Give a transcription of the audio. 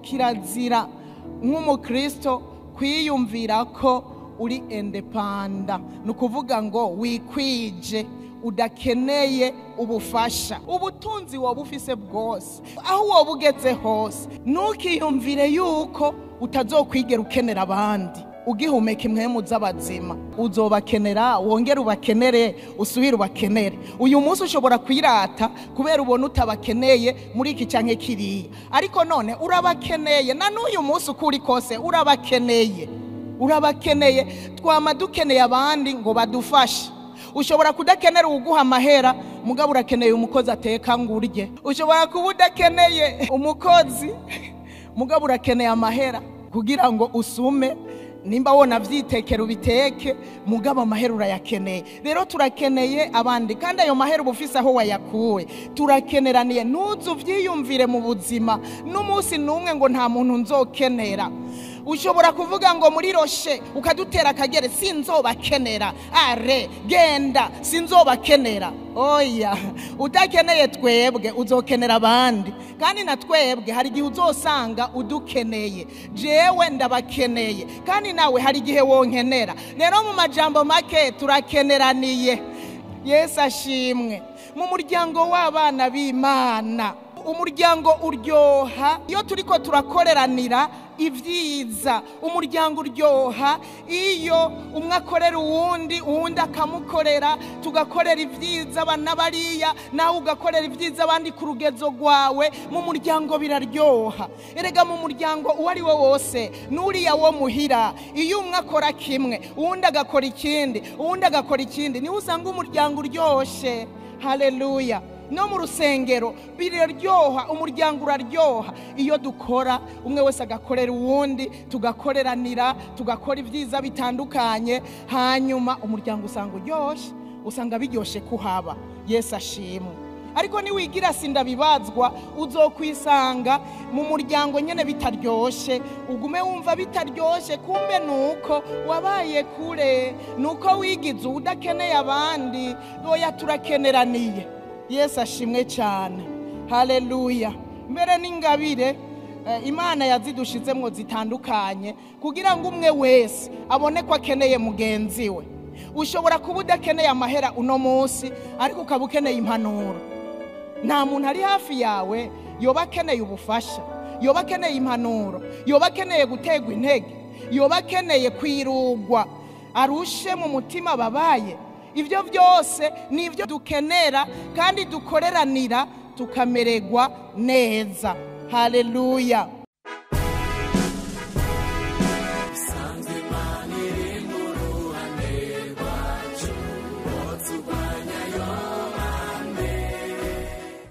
Kirazira nk'umukristo kwiyumvira ko uri indépendant, ni ukuvuga ngo wikwije, udakeneye ubufasha. Ubutunzi woba ufise bwose, aho woba ugeze hose, ntukiyumvire yuko utazokwigera ukenera abandi. Ugihumeka impwemu z'abazima, uzobakenera, wongere ubakenere, usubire ubakenere. Uyu munsi ushobora kwirata kubera ubona utabakeneye muri iki canke kiriya, ariko none urabakeneye. Na n'uyu munsi uko uri kose urabakeneye, urabakeneye. Twama dukeneye abandi ngo badufashe. Ushobora kudakenera uguha amahera, mugabo urakeneye umukozi ateka ngo urye. Ushobora kuba udakeneye umukozi, mugabo urakeneye amahera kugira ngo usume. Nimba wona vyitekera ubiteke, mugabo amahera urayakeneye. Rero turakeneye abandi, kandi ayo mahera uba ufise aho wayakuwe. Turakeneraniye. Ntuzu uvyiyumvire mu buzima n'umunsi n'umwe ngo nta muntu nzokenera. Ushobora kuvuga ngo muri roshe ukadutera akagere, sinzobakenera, are genda, sinzobakenera. Oya, udakeneye twebwe uzokenera abandi, kandi na twebwe hari igihe uzosanga udukeneye. Jewe ndabakeneye, kandi nawe hari igihe wonkenera. Rero mu majambo make turakeneraniye. Yesu ashimwe. Mu muryango w'abana b'Imana, umuryango uryoha iyo turiko turakoreranira ibyiza. Umuryango uryoha iyo umwe akorera uwundi, uwundi akamukorera, tugakorera ibyiza abana bariya, nawe ugakorera ibyiza abandi ku rugezo rwawe. Mu muryango biraryoha. Erega mu muryango uwo ari wo wose, n'uriya wo muhira, iyo umwe akora kimwe, uwundi agakora ikindi, uwundi agakora ikindi, niho usanga umuryango uryoshe. Haleluya. No mu rusengero biraryoha, umuryango uraryoha iyo dukora, umwe wese agakorera uwundi, tugakoreranira, tugakora ibyiza bitandukanye, hanyuma umuryango usanga uryoshe, usanga biryoshe kuhaba. Yesu ashimwe. Ariko niwigira sindabibazwa, uzokwisanga mu muryango nyene bitaryoshe, ugume wumva bitaryoshe, kumbe nuko wabaye kure, nuko wigize udakeneye abandi. Oya, turakeneraniye. Yesu ashimwe cyane. Haleluya. Mbere n'ingabire Imana yazidushizemwo zitandukanye kugira ngo umwe wese abone ko akeneye mugenzi we. Ushobora kuba udakeneye amahera uno munsi, ariko ukaba ukeneye impanuro. Nta muntu ari hafi yawe yoba akeneye ubufasha, yoba akeneye impanuro, yoba akeneye gutegwa intege, yoba akeneye kwirugwa, arushe mu mutima babaye. Ibyo byose ni ibyo dukenera kandi dukoreranira tukamererwa neza. Haleluya.